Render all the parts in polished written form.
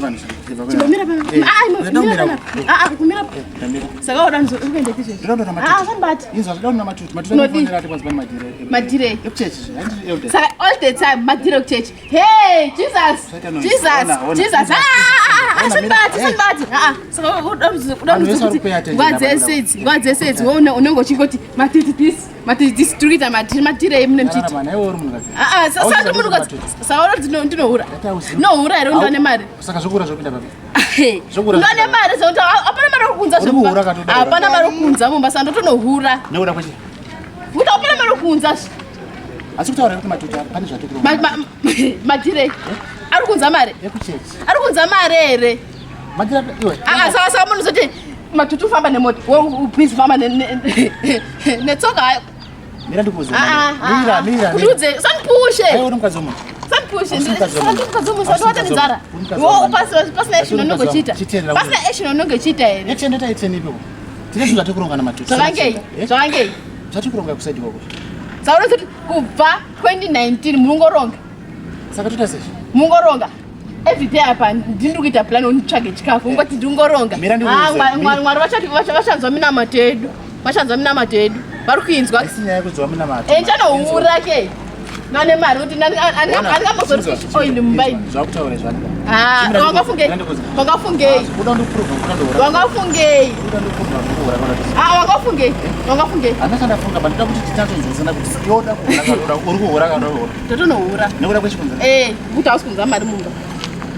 vanhu. Chimbomira panapa. Eh, Ah, ndinoda mira kumira. panapa. Ah, ah, kumira. Ndamira. Saka uda uri kuenda kupi izvezvi? Ndinoda kuona Ah, matutu. usandibate. Inzwa zvinoda kuona matutu. Matutu Unodii? anofonera ati kwanzi pane madhiri. Madhiri ei? Ekuchechi zve. Handiti elder. Saka all the time madhiri ekuchechi. Hey, Jesus. Usaita noise. Jesus. Ona, ona. Jesus. Ah, ah, ah, Ona, mira. usandibate, Hey. usandibate. Ah, ah. Saka uda uda Vanhu vese vari kuti kupay attention nguva apa dzese panapa. idzi, nguva dzese idzi wewe unenge uchingoti matutu this, matutu this, tiri kuita madhiri, madhiri ei mune muchiti. Rarama, naiwe uri munhukadzi. Ah, ah, Hauzi saka zvati munhukadzi. matutu. Saka unoti ndinohura. Ndati hauzivi. Ndinohura here undiwane mari? Saka zvokura zvopinda papi? Zvokura Ndone zvopinda mari zvokuti hapana mari yokuunza Uri kuhura kana kutoda hapana mari yokuunza mumba saka ndotonohura. Nekuda kwechi. Kuti hapana mari yokuunza zve. Asi kutaura kuti matutu pane zvatiri kuronga. Madhiri ari kuunza mari? Ekuchechi. Ari kuunza mari here? Madhiri api- iwe. Ah, saka saka munhu zoti matutu ufamba nemota, we busy famba netsoka hayo. Mira ndikuudze. Ah, ah, ah, Mira, ah. mira. Kuti mira. udze, usandipushe. Aiwa uri mukadzi wemunhu. Usandipushe. Hausi mukadzi Saka wemunhu. ndiri mukadzi wemunhu, Hausi saka ndowata mukadzi nenzara. wemunhu. Uri mukadzi Wo wemunhu. pasina action Hausi unonge mukadzi uchiita. wemunhu. Chitendera Pasina action unonge uchiita here? Action ndoita action ipi ko? Tine zvinhu zvatiri kuronga namatutu. Zvakangei? Eh? Zvakangei? Zvatiri kuronga kusaidi kwako. Saka unoti kubva 2019 munongoronga. Saka toita sei? Mungoronga. Every day apa ndini kuita plan unditsvage chikafu ungoti ndingoronga. Mira ndikuudze. Ah, Mwari vachati vachanzwa minamato yedu. Vachanzwa minamato yedu. Vari kuinzwa. Haisi nyaya yekudzwa minamato. Eh, ndichanohura ke. Nane mari kuti andingambozori fish oil mumba imi. Zvakutaura izvo andika. Ah, Chimira ndikuudze. wangafungei? Mira ndikuudze. Wangafungei? Kuda ndikuprova kuda ndohura. Wangafungei? Kuda ndikuprova kuhura kana kuti. Ah, wangafungei? Wangafungei? Handina chandafunga but ndoda kuti tinyatsonzwisana kuti yoda kuhura kana uda uri kuhura kana uri kuhura. Totonohura. Nekuda kwechikonzero. Eh, kuti hausi kunzwa mari mumba.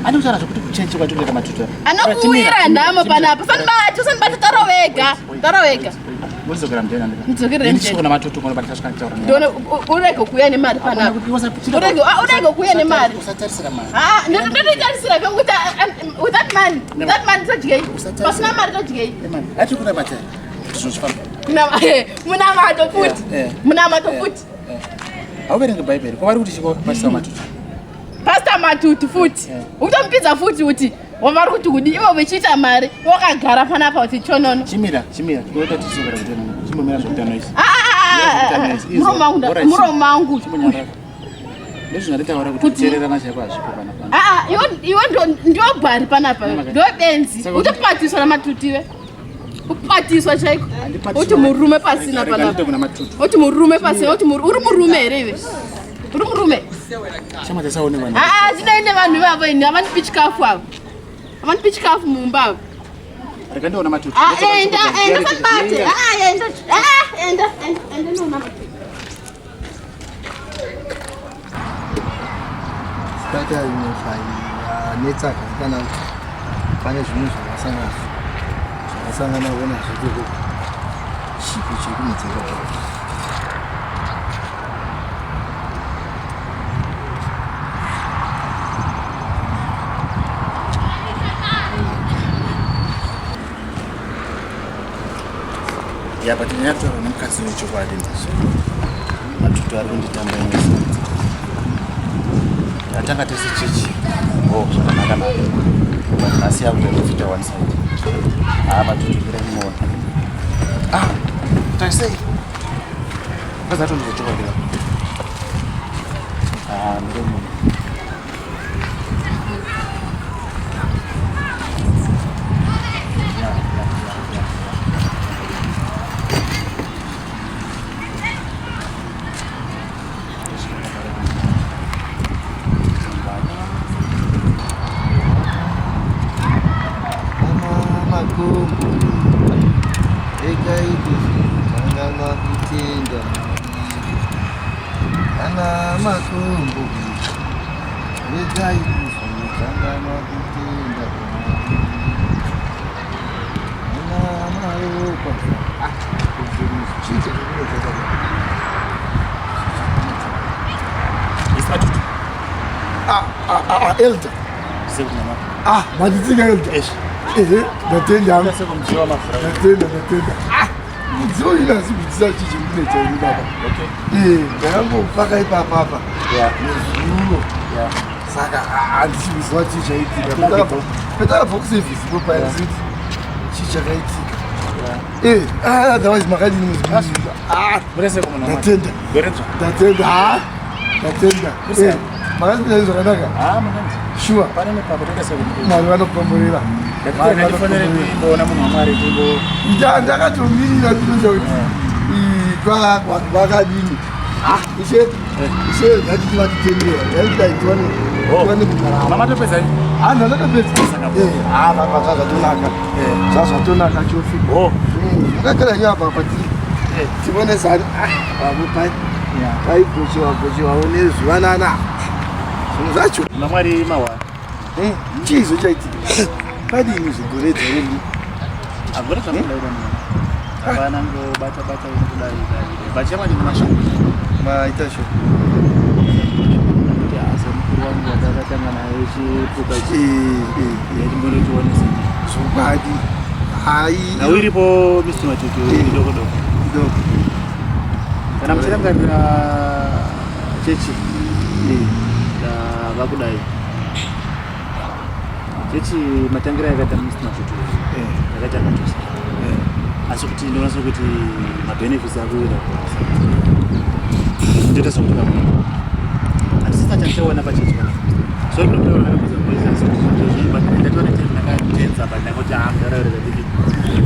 Andi kutaura zvekuti kuchechi kwatiri kuita matutu apa. Anokuwira nhamo panapa. Usandibate, usandibate tara wega. Tara wega. Mudzokera mudheni andika. Mudzokere Ini mudheni. tichikuona matutu kono patisasvika ndichitaura naye. Ndone urege kuuya nemari panapa. Urege ah, urege kuuya nemari. Usatarisira mari. Ah, ndotoitarisira kuti without money, without money todyei. Pasina mari todyei. Emani, ati kuna matari. Zvinozvifamba. Munamato futi. Yeah, yeah. Munamato futi. Hauverengi Bhaibheri. Ko vari kuti chiko pastor matutu. Pastor Matutu futi. Yeah. Utomupidza futi kuti vari kuti kudi ivo vechiita mari wakagara panapa kuti chonono. Chimira, chimira. Toita tichizokera kuteno. Chimbomira zvekutano izvi. Ah, ah, ah, ah, ah. Muromo wangu muromo wangu. Chimbonyarara. Ndozvanditaura kuti kuteererana chaiko hazvipo panapa. Ah, ah, iwe ndiwo bhari panapa ndiwo benzi Saka utopatiswa namatutiwe kupatiswa chaiko Handipatiswi uti murume pasina Rega panapa ndite kuna matutu. uti murume pasina uti uri murume here iwe uri murume Chama chasaone vanhu. aa zvidai nevanhu ivavo ini havandipi chikafu avo havandipi chikafu mumba avo Rega ndione matutu. Ah, enda enda sandibate Ah, enda Ah, enda enda enda noona matutu Paita yanetsa kana kuti pane zvinhu zvakasangana zvakasangana nazvo ikoko chipi chiri kunetsa ikoko. Ya, but nyaya yekutaura nemukadzi wechokwadi ndizvo. Matutu ari kunditamba imwe. Tatanga tese chechi. Oh, zvakanaka naka. But nhasi yakuita kufita one side. Ah, matutu kira muona. Ah, taisei. Mukadzi atondizwa chokwadi. Ah, ndomuona. Ya. Kana makumbo regai kuzotangana kutenda kana makumbo regai kuzotangana kutenda kana maropa chii chiri Yes, matutu. Elder. Sekunama. Ah, manditsika elder. Eish. Ehe, ndatenda hangu. Sekumziwa mafura. Ndatenda, ndatenda. Ah, mudziyo inasi kudzisa chii chiri kunetsa ini baba. Okay. Eh, ndakangopaka ipapapa nezuro. Saka handisi kuziva chii chaitika. Petakabva kuservice ipo paya ndisiti chii chakaitika. Eh, ah, otherwise makadini muzvibhedhlera? Ah, Murese kumuna. ndatenda. Goredzwa. Ndatenda. Ah, ndatenda. Eh, makasipinda zvakanaka. Ah, munanzi. Sure. Pano nepapo toita 7 Mwari vanokomborera. Mwari Ndatifonere vanokomborera. timboona munhu waMwari timbo. Ndakatomirira ndinoita kuti kwakadini. Ah, ishe ishe ngatiti vatitendera. Ndaita tiwane tiwane kugaramo. Mama topedza. Ah, ndakatopedza. Saka Eh, ah, baba zvazvatonaka. Zvazvatonaka chose. Oh. Makagara nyaya apa patiri. Tionesana. Ah, baba pai. Paigochewa gochewawo nezvivanana. Zvinhu zvacho. Muna Mwari mawa. Chii zvochaitika? Padini zvigore dzariri? Agora zvamudaira munhu. Hapana ngobata bata kudai dai. Bachama ndine mashoko. Maita sho. Kuti asa mukuru wangu watakatanga naye chipuka chi. Eh, Yatimbonotionesa. Zvokwadi. Hai. Nhau iripo Mr. Matutu doko doko. Doko. Kana muchirangarira chechi ndava kudai. Chechi matangira yakaita Mr. Matutu. Yakatanga chose. Asi kuti ndinoona kuti mabenefits akuwira ndoita sokuti kamwe handisina chandichaona pachechi pana. So ndinotaura kana kuza but ndatoona time ndakatenza, but ndangoti ah, ndaraurira ndidi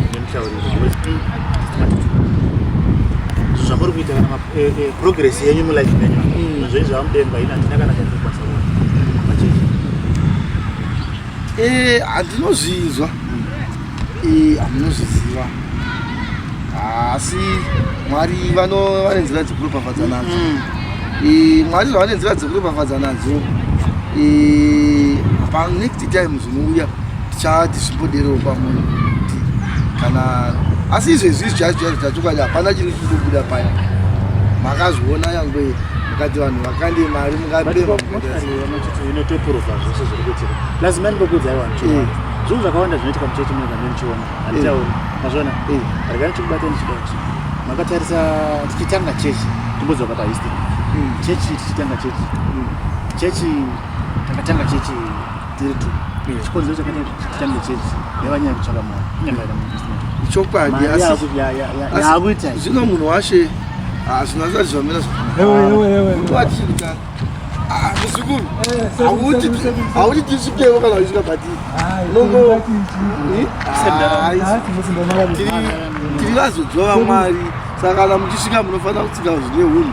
ndimutaurire because zvinhu zvamuri kuita kana progress yenyu mulife menyu zvinhu zvamudenga, ino handina kana chandinokwanisa kuona pachechi. Eh, handinozvinzwa. Eh, handinozviziva. Asi Mwari vano vane nzira dzekuropafadza nadzo. Eh, Mwari zvavane nzira dzekuropafadza nadzo. Eh, pa next time zvinouya tichati zvimboderewo pamunhu kuti kana, asi izvezvi chacho chacho chachokwadi hapana chiri kubuda paya. Makazviona nyangwe mukati vanhu vakande mari mukapema. Inotoprova zvose zviri kuitika. Lazima ndimbokuudzai vanhu chokwadi, zvinhu zvakawanda zvinoitika muchechi muno zvandini ndichiona handitauri, mazviona. Regai ndichikubata ndichidai. Makatarisa tichitanga chechi, timbodzoka pahistory, chechi tichitanga chechi, chechi takatanga chechi tiri two. Chikonzero chakaita kuti titange chechi yava nyaya yekutsvaka mari kunyange. Chokwadi, asi Yaakuita zvino munhu washe zvinhu azvati zvamira. Ewe, ewe, ewe. Zvakanaka muzukuru, hauti tisvikewo kana uchisvika patiri nongo tiri vazodzwa vaMwari, saka kana muchisvika munofanira kutsika zvine unhu.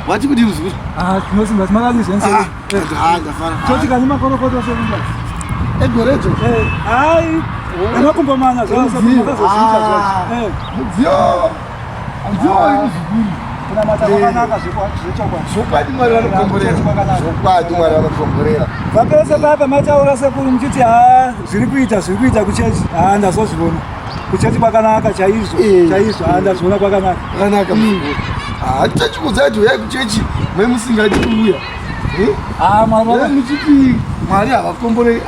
Wati kudii, muzukuru? Tinosimba, timakadii? Ndafara. Choti kani makorokoto sekunga egoredzo. Hai, emakumbo mana. Mudziyo mudziyo wari, muzukuru. Kunamata kwakanaka zvechokwadi. Zvokwadi, Mwari vanokomborera. Zvokwadi, Mwari vanokomborera. Vapese papa mataura sekuru muchiti ha, zviri kuita, zviri kuita kuchechi, ha, ndazozviona kuchechi kwakanaka chaizvo. Chaizvo, ha, ndazviona kwakanaka. Kwakanaka, muzukuru. Hatichachikudzai kuti uyai kuchechi mwe musingadi kuuya. Ha, Mwari muchiti Mwari havakomboreri.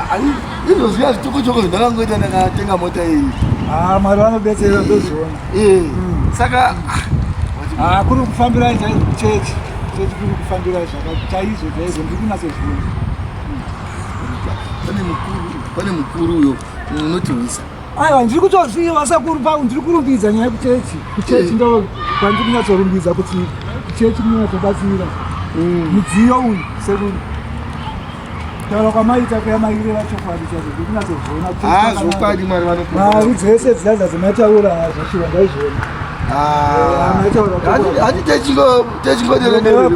Izvo zviya zvitokochoko zvandakangoita, ndakatenga mota iyi. Ha, Mwari vanobetsera, ndozviona. Saka Ha, kuri kufambirai chaizvo kuchechi, chechi kuri kufambirai chaizvo chaizvo, ndiri kunyatsozviona. Pane mukuru, pane mukuru uyo unotiwisa. Aiwa, ndiri kutoziva sekuru, pangu ndiri kurumbidza nyaya yekuchechi. Kuchechi ndo kwandiri kunyatsorumbidza kuti kuchechi kunyatsobatsira. Mudziyo uyu sekuru, taura kwamaita kuyamaireva chokwadi chacho, ndiri kunyatsozviona kuti Ha, zvokwadi, Mwari vanokomborera. Mari dzese dzidadza dzamataura zvachiwa, ndaizviona. Hati Wakura uri techingoderodero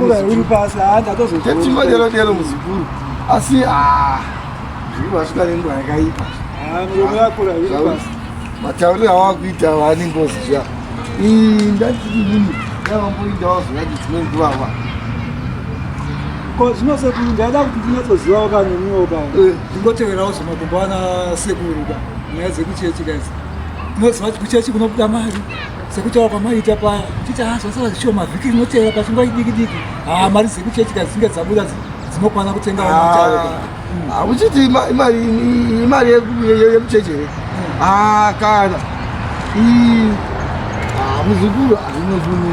pasi, ha, ndatozozviona. Techingoderodero, muzukuru, asi zviri vasvika nenguva yakaipa. Ha, murume wakura uri pasi. Matauriro awakuita vane ngozi zviya, ndatiti nini yavamboinda wazorati dzimwe nguvava. Ko zvino sekuru, ndaida kuti ndinyatsozivawo kanemiwo ka, ndingoteverawo zvemakumbo ana sekuru ka, nyaya dzekuchechi kaidzi. Tinoziva kuti kuchechi kunobuda mari sekutaura kwamaita paya chiti ha, zvasara zvishoma, vhiki rinotevera pachingwa idiki diki, ha, mari dzekuchechi ka dzinge dzabuda dzinokwana kutenga matauro. Uchiti imari yekuchechi here? Kana muzukuru, zvimwe zvinhu,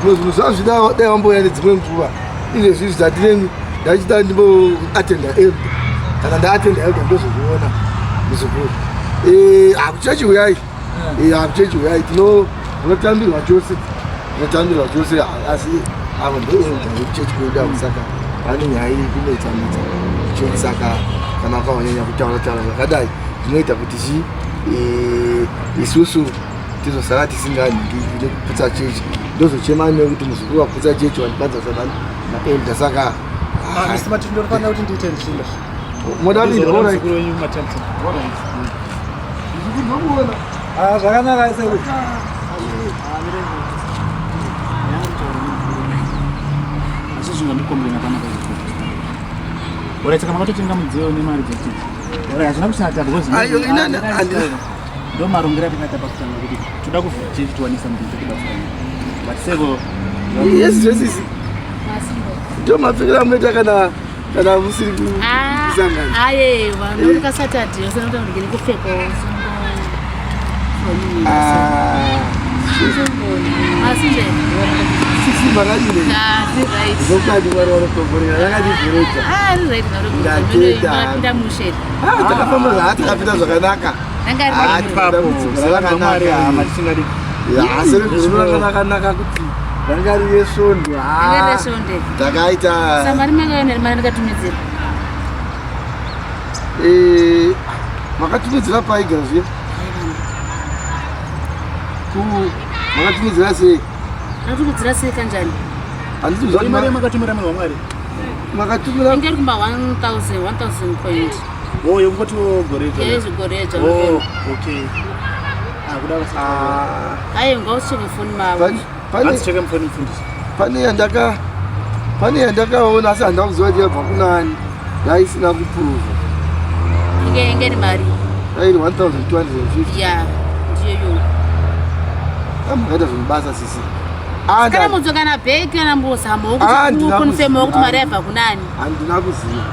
zvimwe zvinhu zvazvida dai wambouya nedzimwe nguva. Izvezvi zvatineni ndachida ndimboatenda elder, kana ndaatenda elder ndozozviona, muzukuru. Hakuchechi uyai, hakuchechi uyai, tinotambirwa chose, tinotambirwa chose. Asi avo ndoelder vekuchechi kwedu avo, saka pane nyaya iri kunetsa netsa. chechi. Saka kana ukanyanya kutaura taura zvakadai zvinoita kuti chi eh, isusu tizosara tisinganingiri nekuputsa chechi. Ndozochema nekuti muzukuru waputsa chechi wandipadza sadani naelder. Saka Ah, Mr. Matutu, ndinofanira kuti ndiite ndichinda. Moda kuenda? Ndizoona Alright. muzukuru wenyu matime. Alright. Muzukuru ndokuona. Ah, zvakanaka sekuru. Asi zvingandikomborera pana Alright, saka makatotenga mudziyo nemari dzekuti. Alright, hazvina kushata because Ayo, inani- ndo marongero atakaita pakutanga kuti toda kuvhura chechi tiwane something chekubatsira. But seko Yes, yes, yes. Ndo mapfekero amunoita kana musiri kusangana. Ayewa, ndomuka Saturday usanoita kuti ndiri kupfekawo. Ah, Asi nje sisi makadini? Ah, right. Zvokwadi Mwari vanokomborera, yakandivhiredza. Ah, right. Ndatenda. Ndapinda mushe. Ah, takafamba takapinda zvakanaka. Ranga Ah, riri ipapo, rakanaka. Hama tisingadi. Asi rigoro rakanaka kuti ranga riri svondo. Ranga riri svondo. Takaita Samari makaona mari ndakatumidzira. Eh, makatumidzira paigara zviya? Ku makatumidzira sei? Ndakatumidzira sei kanjani? Handiti kuziva kuti Mari yamakatumira munhu waMwari. Makatumira Inge iri kumba 1000 1000 point. Oh, yekungoti goredzwa. Yezvigoredzwa. Oh, okay. Ah, kuda kuti. Ah, Ayi, ngaucheke foni mavo. pane Hanzi mufoni mufundisi. Pane yandakaona asi handina kuziva kuti yabva kunani, yaisina kupuruvha. Inge iri mari. Yairi 1250. Ya, ndiyo yo. Makaita zvemubasa sisi. Kana mudzo kana bheki kana mbozamo Ah, kuti ukonfirma kuti kuziva. mari yabva kunani. Handina kuziva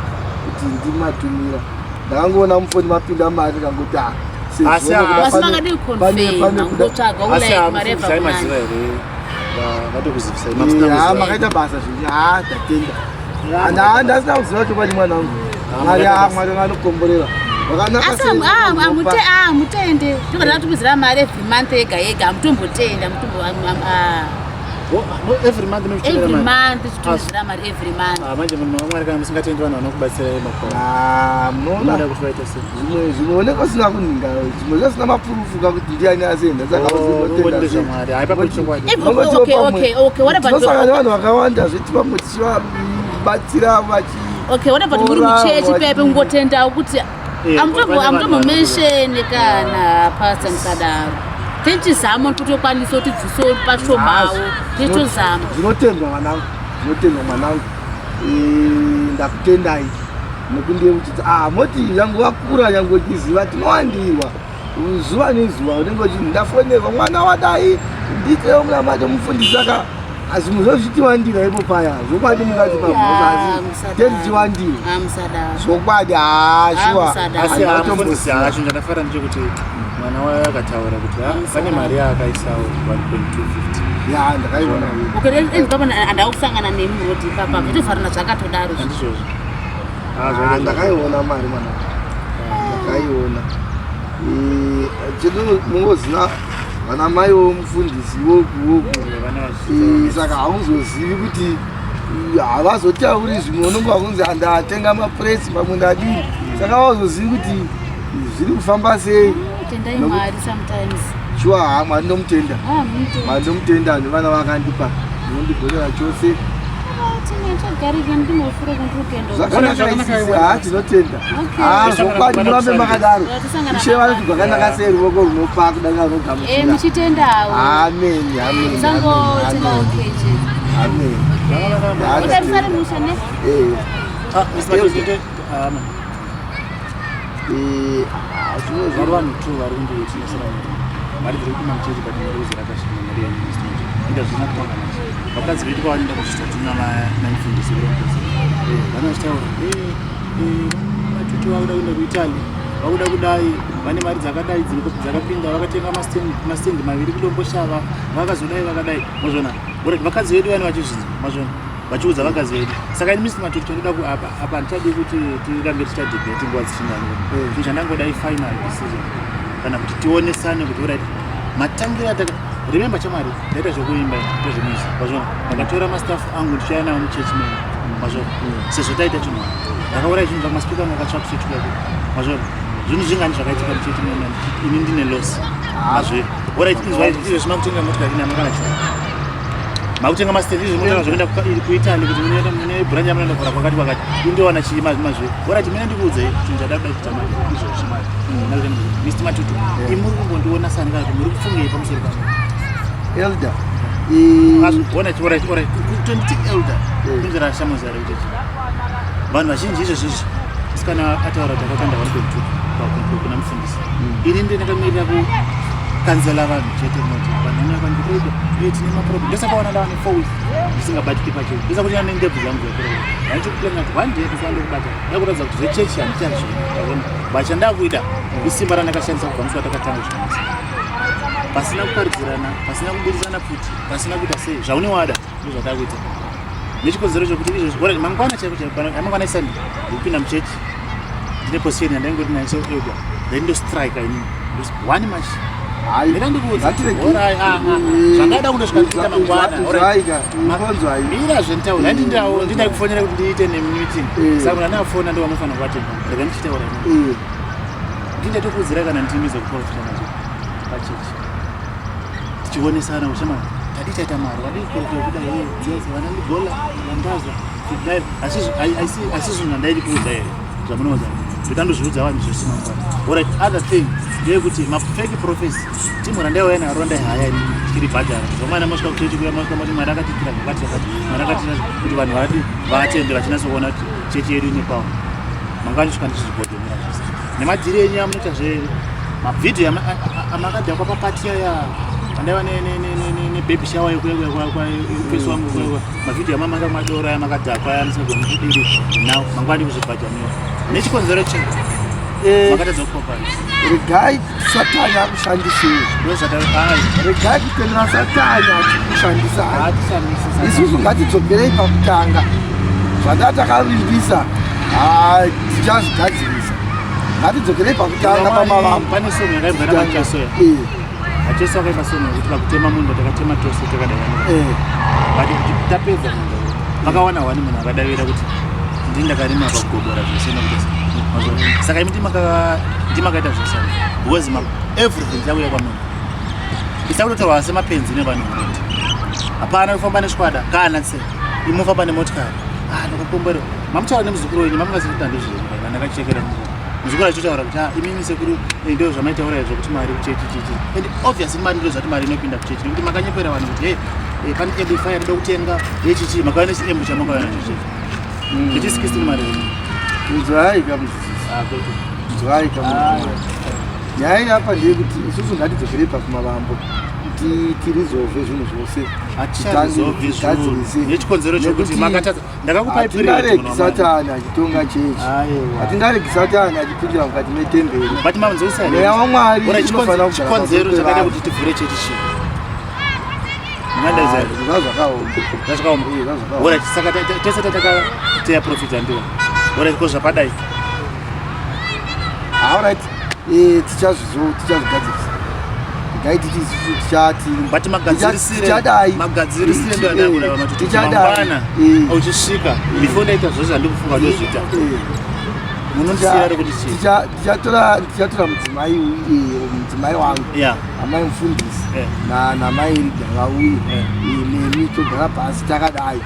kuti ndimatumira, ndakangoona mufoni mapinda mari ndikangoti ah, sezvo Asi, nekuda Asi makadii pane kuconfirma ngotsvaga Asi ulike mari yabva mufundisi aimaziva kunani. here? Vatokuzivisa. Eh, ah, makaita basa zvenyu. Ha, ndatenda. Handasina kuziva chokwadi mwanangu. Mwari, ah, Mwari vanokomborera vakanaka. Asi Sei vanopa. hamutende tinga ndakatumidzira mari every month yega yega, hamutombotenda mutombo. Every month muchitumira Every mari. month tichitumidzira mari every month. Ah, manje munhu waMwari, kana musingatendi vanhu vanokubatsirai makore. Ah, munoona Munoda kuti vaite sei? Zvimwe zvinooneka usina kuninga, zvimwe zvisina mapurufu kakuti ndiani asenda. Saka Oh, ungoti ndezvaMwari. Hai, papo chokwadi. Okay, what about Tinosangana nevanhu vakawanda zveti, vamwe tichivabatsira vachi Okay, what about muri Ora, muchechi pepe kungotendawo kuti Eh, pane vanhu amutombomensheni kana pastor, musadaro. Tichizama kuti tokwanisa kuti dziso pashomawo, tichitozama. Zvinotendwa mwanangu, zvinotendwa mwanangu. Eh, ndakutendai nekundiyeuchidza. Ah, moti nyange wakura, nyange uchiziva, tinowandirwa zuva nezuva. Unenge uchiti ndafonerwa, mwana wadai, ndiitewo munamato mufundisi. Saka zvimwe zvozvitiwandira ipo paya, zvokwadi mungati pamhosva, asi tendichiwandirwa. Musadaro. Zvokwadi, haa, shuwa. Musadaro. Asi Handina mufundisi, kutomboziva. chinhu chandafara ndechekuti mwana wayo akataura kuti ah, pane mari yaakaisawo 1.250. Ya, ndakaiona. Okay, endipapa handava kusangana nemi murodhi ipapa, zvitovharana zvakatodaro. Handizvozvo. Ah, ndakaiona mari mwana, ndakaiona. Eh, chedu mungoziva vana maiwo mufundisi woku woku. Eh, saka hauzozivi kuti havazotauri zvimwe, unonge wakunzi handatenga mapuresi, pamwe ndadii, saka hauzozivi kuti zviri kufamba sei. Tendai Mwari sometimes. Shuwa, ha, Mwari ndomutenda. Ah, munotenda. Mwari ndomutenda nevana vakandipa, munondigonera chose. Tinochagarika ndimofura kundiri Zvakanaka. Zvakanaka. Isisi, ha, tinotenda. Okay. Ha, zvokwadi, murambe makadaro. Tisangana Ishe vanoti mangwana. gwakanaka sei ruoko runopa kudarika Eh, runogamuchira. Muchitendawo. Amen, amen. Musangotenda. Amen. Okay chete. Amen. Okay, musare musha ne. Eh, eh, ah, zvimwe Vari vanhu two vari kunditinetsera kuti mari dziri kupinda muchechi, but mari kuzirakasvika mari yaministry inga zvisina kutanga nacho. Vakadzi vedu pavanoenda kuzvitatu namufundisi verongozi, vana vachitaura, "Matutu vakuda kuenda kuItaly, vakuda kudai, vane mari dzakadai dzakapinda, vakatenga mastendi maviri kuDomboshava, vakazodai, vakadai." Mazvona? Alright, vakadzi vedu vane vachizvinzwa, mazvona, vachiudza vakadzi vedu. Saka ini, Mr Matutu, chandoda apa apa handichadi kuti tirambe tichita debate nguva dzichingani. Chinhu chandangoda ifinal decision kana kuti tionesane kuti alright, matangira ataka. Remember chamwari, ndaita zvokuimba, ndaita zvemusic, mazvona. Ndakatora mastaff angu ndichiuya nawo muchechi menyu, mazvona, sezvo taita chinhu. Ndakauraya zvinhu zvangu, masipika angu akatsva kuchechi kwako. Mazviona? Zvinhu zvingani zvakaitika muchechi mene ini ndine loss. Mazviri. Alright, inzwai izvezvi makutenga motikari ine kana chii. Makutenga masitendi izvi motenga zvekuenda kuItaly kuti mune mune branch yamunoenda kuvhura kwakati kwakati. Indowana chii mazviri. Alright, mene ndikuudzei chinhu chada kuda kuita manje izvozvi manje. Mr. Matutu, imi muri kumbondiona sani kana kuti muri kufungei pamusoro pangu? Elder. Ona chiora chiora kutonditi elder. Kunzira shamuzi ari kuti vanhu vazhinji izvezvi izvi musikana ataura kuti akakanda 1.2 kuna mufundisi. Ini ndiye ndakamirira kukanzela vanhu chete moti vanhu vanoya kwandikuita uye tine maproblem. Ndosaka wana ndava ne 4 weeks ndisingabatiki pachena. Ndosaka kuti ane ndebvu dzangu dzakura. Ndaichikuplana kuti one day ndosaka ndokubata. Ndakuratidza kuti zvechechi handichazviita. But chandakuita isimba randakashandisa kubva musi watakatanga kushandisa. Pasina kuparidzirana, pasina kuburitsana pfuti, pasina kuita sei, zvaune wada ndozvatakuita. Nechikonzero chekuti izvozvi, alright, mangwana chaiko chaiko, kana mangwana iSunday, ndikupinda muchechi, ndine position yandaingoti nayo so elder, then ndostrike inini. One match. Hayi. Ndida ndikuudze. Ngatirege. Alright, ah, ah, ah. Zvandada kundosvika ndichiita mangwana. Alright. Inzwaika, inzwai. Mira zvenditaura, handindawo, ndinaikufonera kuti ndiite nemeeting. Saka munhu andafona ndo vanofanira kuvatenda. Rega ndichitaura inini. Ndindatokuzira kana ndimi dzekuprofita nadzo pachechi. Tichionesana kuti shama tadii taita mari, vadii kuprofita kuda hee, dziya dziya vana Ligola, Vandaza, Kidai. Asi asi zvinhu zvandaidi kuudza here zvamunoudza. Ndikandozviudza vanhu zvese mangwana. Alright, other thing ndeyekuti mafake prophecy timu randaiuya naro randaihaya inini tichiribhadhara. Zvamwana mosvika kuchechi kuya mosvika moti Mwari akatiitira zvakati zvakati, Mwari akatiitira kuti vanhu vati vatende vachinatsokuona kuti chechi yedu ine power. Mangwana ndosvika ndichizvibhodhomera zvese. Nemadhiri enyu amunoita zve mavhidhiyo amakadhakwa papati aya andaiva nebaby shower yekufesi wangu kuya mavhidhiyo amamanga madoro aya makadhakwa aya musingagoni kudiri now mangwana ndikuzvibhadhamira nechikonzero chei makatadza kukopana. Regai Satani akushandisei. Regai kutendera Satani achikushandisai. Isusu ngatidzokerei pakutanga. Zvanga takavimbisa tichazvigadzirisa. Ngatidzokerei pakutanga pamavambo. Pane song yakaimbwa naMacheso ya. Macheso akaimba song yekuti pakutema munda takatema tose takadai. But kuti tapedza munda makawana wani munhu akadavira kuti ndini ndakarima pakugobora zvese nekuti saka imi ndimakaita zvese because everything chauya kwamuri. Isakutotorwa semapenzi nevanhu kuti hapana kufamba neswada kana tse imofamba nemotikari. Ah, ndakakomborerwa. Mamutaura nemuzukuru wenyu mamungazivi kuti handizvo ndakachekera muzukuru achitotaura kuti ah, imimi sekuru ndo zvamaitaura izvo kuti mari kuchechi chichi and obviously mari ndo zvati mari inopinda kuchechi nekuti makanyepera vanhu kuti hey, pane amplifier inoda kutenga yechichi makauya nechiembu chamakauya nacho chechi ichi 16 mari yenyu. Inzwai kamudzidzisi. Ah, kwete. Inzwai kamudzidzisi. Nyaya iri apa ndeyekuti isusu ngatidzokerei pakumavambo tirizove zvinhu zvose. Haticharizovhi zvinhu Tigadzirise. nechikonzero chokuti Nekuti makatadza. Ndakakupai period hatingaregi munhu wamwari. Satani achitonga chechi. Aiwa. Hatingaregi Satani achipindira mukati metemberi. But mamunzwisisa here? Mweya waMwari Ora, unofanira kugara chikonzero pamusoro chakaita pevanhu. kuti tivhure chechi chii? Mungandaidza here? Zvazvakaoma. Zvazvakaoma. Zvazvakaoma. Ora, saka tese tatakateya profit andiwo. Ora, ko zvapadai. Alright. Tichazvigadzirisa. Regai titi isusu tichati But magadzirisire tichadai. magadzirisire ndo andakuda vamatutu. Tichadai. Mangwana uchisvika before ndaita zvose zvandikufunga ndozviita. Munondisiira rekuti chii? Tichatora mudzimai wangu. Amai mufundisi namai Erida vauye. Nemi togara pasi takadai.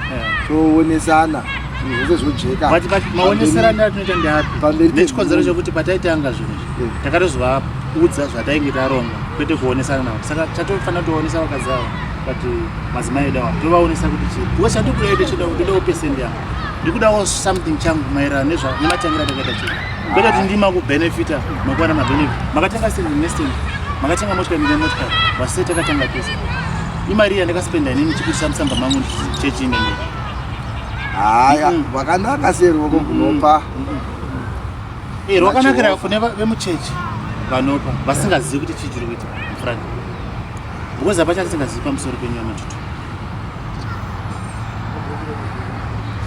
Toonesana. Zvinhu zvose zvojeka. But maoneserano atinoita ndeapi? Pamberi Nechikonzero pemhuri. chekuti pataitanga zvinhu izvi, takatozovaudza zvatainge taronga kwete kuonesana navo. Saka chatofanira kutoonesa vakadzi ava but madzimai edu ava tovaonesa kuti chii. Because chandikuda ite choda ndodawo percent yangu. Ndikudawo something changu maererano nematangira atakaita chinhu. Kwete kuti ndima kubenefita nokuwana mabenefit. Makatenga stand nestand, makatenga motikari nemotikari, vasese takatanga tese. Imari yandakaspenda inini ndichibudisa musamba mangu chechi inenge. Haya, wakanaka seruoko kunopa. Rwakanakira kune vemuchechi vanopa vasingazivi kuti chii chiri kuitika mufront. Because hapachati tisingazivi pamusoro penyu vamatutu.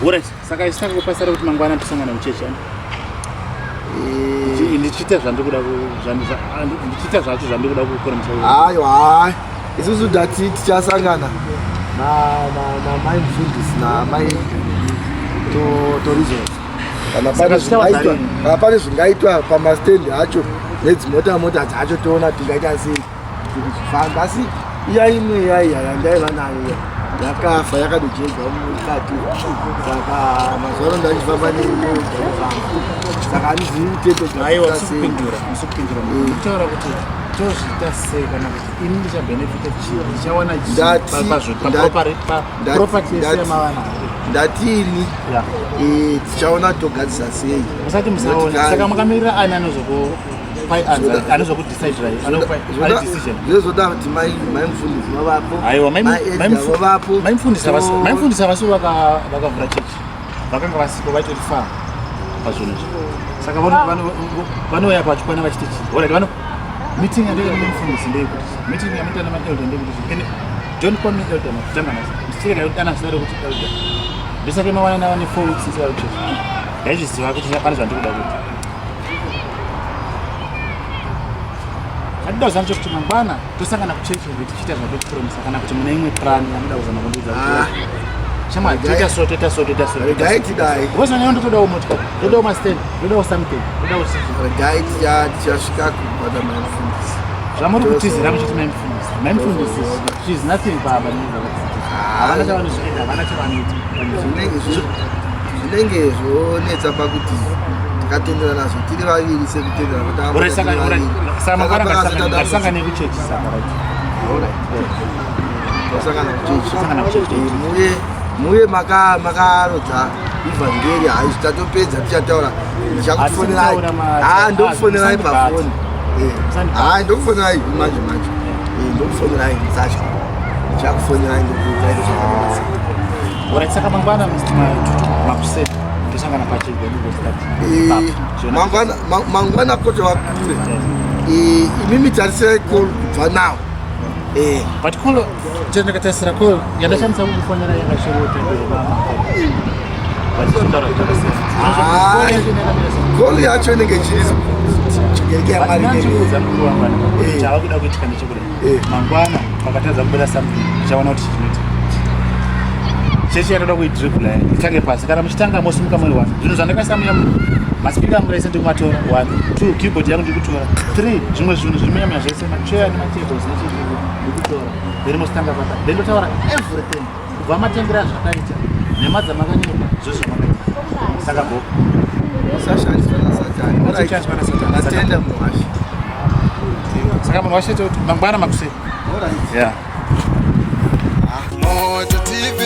Alright, saka isu takakupasara kuti mangwana tosangana muchechi ani? Ndichiita zvandikuda ndichiita zvacho zvandikuda kukora musoro. Aiwa, hai. Isusu tati tichasangana namai mufundisi namai torizos. Kana pane zvingaitwa, kana pane zvingaitwa pamastendi acho nedzimota mota dzacho toona tingaita sei kuti zvifambe. Asi iya imwe iya iya yandaiva nayo iya yakafa yakadojegwa mukati, saka mazuva ano ndachifamba neimwe. Saka handizivi kuti aiwa musikupindura, musikupindura. Kutaura kuti tozviita sei kana kuti ini ndichabhenefita chii, ndichawana chiipaproperty yese yamavana? Ndatini tichaona togadzisa sei. Musati musaona, saka makamirira ani anozokupai answer, anozokudecidira, anokupai decision? Zvezoda kuti mai mufundisi vavapo. Aiwa, vapo. Maimufundisi havasi vakavhura chechi, vakanga vasipo, vaitori far pazvinhu izvi. Saka vanouya pachikwana vachiti chii? Alright, vano meeting yandoita nemufundisi ndeyekuti, meeting yamuita nemaelder ndeyekuti, and don't call me elder makutanga nhasi, musichirega kudana zita rekuti elder. Ndisati mawana nava ne4 weeks isina kuchechi, ndaizviziva kuti pane zvandiri kuda kuita. Chandida kuzama chekuti mangwana tosangana kuchechi here, tichiita zvatotipromisa, kana kuti mune imwe plan yamuda kuzama kundiudza kuti shamwari, toita so, toita so, toita so? Regai tidai. Because ndotodawo motikari, ndodawo mastand, ndodawo something, ndodawo something. Regai tichasvika kubata mai mufundisi. Zvamuri kutizira muchiti mai mufundisi, mai mufundisi, she is nothing baba. Havana chavanozoenda, havana chavanoita. Zvinenge zvonetsa pakuti takatenderana nazvo tiri vaviri sekutendera. Saka mangwana ngatisangane kuchechi saka, right? Tosangana kuchechi. Tosangana kuchechi. Muye muye makarodza ivhangeri. Hai, tatopedza, tichataura, ndichakufonerai. Ha, ndokufonerai pafoni. Hai, ndokufonerai manje manje. Ndokufonerai, ndisatya, ndichakufonerai, ndokuudzai zvakanaka. Alright, saka mangwana Mr. Matutu makuseni tosangana pachechi, then we go start. Mangwana kote vakure. Imimi tarisirai call kubva now. But call chandakatarisira, call yandashandisa kukufonera yakashorota. Call yacho inenge ichirizi kereke yaMwari. Ndikuudza mukuru wangu ana chava kuda kuitika ndechekudai. Mangwana pakatadza kubuda something, ndichaona kuti chinoita chechi yatoda kuidribula itange pasi. Kana muchitanga mosimuka muri one, zvinhu zvandakaisa muya, masipika angu ese ndikumatora, one, two, keyboard yangu ndikutora, three, zvimwe zvinhu zviri munyama zvese, macheya nematables nechii ndikutora, then mositanga paka, then ndotaura everything kubva matengera zvakaita, nhema dzamakanyepa, zvose zvamakaita. Saka bo. Usashandiswa naSatani. Usashandiswa naSatani. Natenda munhu washe. Saka munhu washe, toti mangwana makuseni. Alright. Yeah. Moto TV.